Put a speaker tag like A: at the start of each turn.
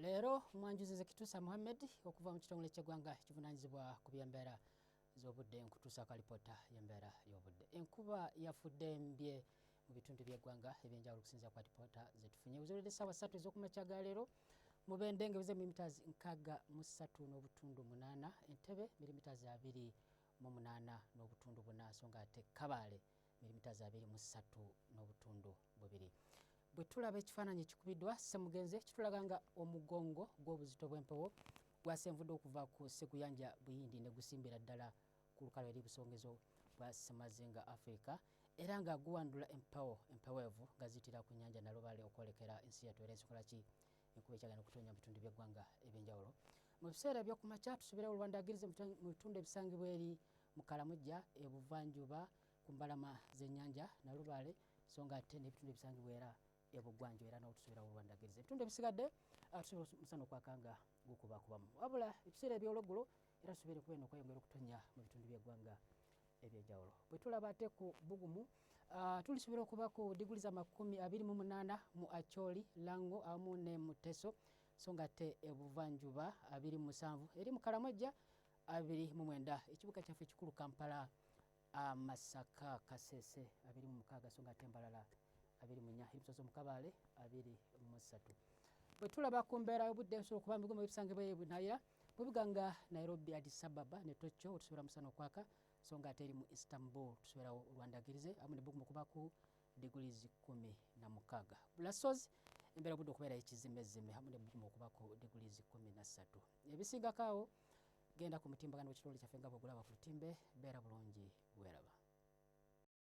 A: Leero mwanjuzi nze Kituusa Muhammed okuva mu kitongole ky'eggwanga ekivunaanyizibwa ku by'embeera z'obudde nkutuusaako alipoota y'embeera y'obudde. Enkuba yafudde mbye mu bitundu by'eggwanga ebyenjawulo okusinziira ku alipoota zetufunye. Wezolede essaawa 3 ez'okumakya ga leero Mubende ng'eweze milimitaazi 63.8, Entebbe milimitaazi 28.4 so ng'ate Kabaale milimitaazi 23.2. Bwe tulaba ekifaananyi ekikubiddwa Ssemugenzi kitulaga nga omugongo gw'obuzito bw'empewo gwasenvudde okuva ku Ssekuyanja Buyindi ne gusimbira ddala ku lukalu eri busongezo bwa Ssemazinga Africa era nga guwandula empewo empeweevu nga ziyitira ku nnyanja Nalubaale okwolekera ensi yattu era ensonga lwaki enkuba ekyagenda okutonya mu bitundu by'eggwanga ebyenjawulo. Mu biseera ebyokumakya tusuubirawo olwandagirize mu bitundu ebisangibwa eri mu Kalamujja ebuvanjuba ku mbalama z'ennyanja Nalubaale so nga ate n'ebitundu ebisangibwa era ebugwanjuba era nawo tusuubirawo olwandagirize. Ebitundu ebisigadde tusuubira omusana okwaka nga gukubakubamu wabula ebiseera ebyolweggulo era tusuubira enkuba eno okweyongera okutonnya mu bitundu by'eggwanga ebyenjawulo. Bwe tulaba ate ku bbugumu tulisuubira okuba ku diguli za 28 mu Acholi, Lango awamu ne mu Teso so nga ate ebuvanjuba 27 eri mu Kalamojja 29 ekibuga kyaffe ekikulu Kampala Masaka Kasese 26 so nga ate Mbarara 24 eri Musozi mu Kabale 23. Bwe tulaba ku mbeera y'obudde nsobola okuba mu bigo ebisangibwa e Bunayira mu bibuga nga Nairobi, Addis Ababa ne Tokyo tusobola musana okwaka so nga ate eri mu Istanbul tusobola olwandagirize awamu ne bbugumu okuba ku degrees 16. Brussels embeera y'obudde okubeera ekizimezime awamu ne bbugumu okuba ku degrees 13. Ebisingako awo genda ku mutimbagano w'ekitongole kyaffe nga bw'ogulaba ku lutimbe, beera bulungi weeraba.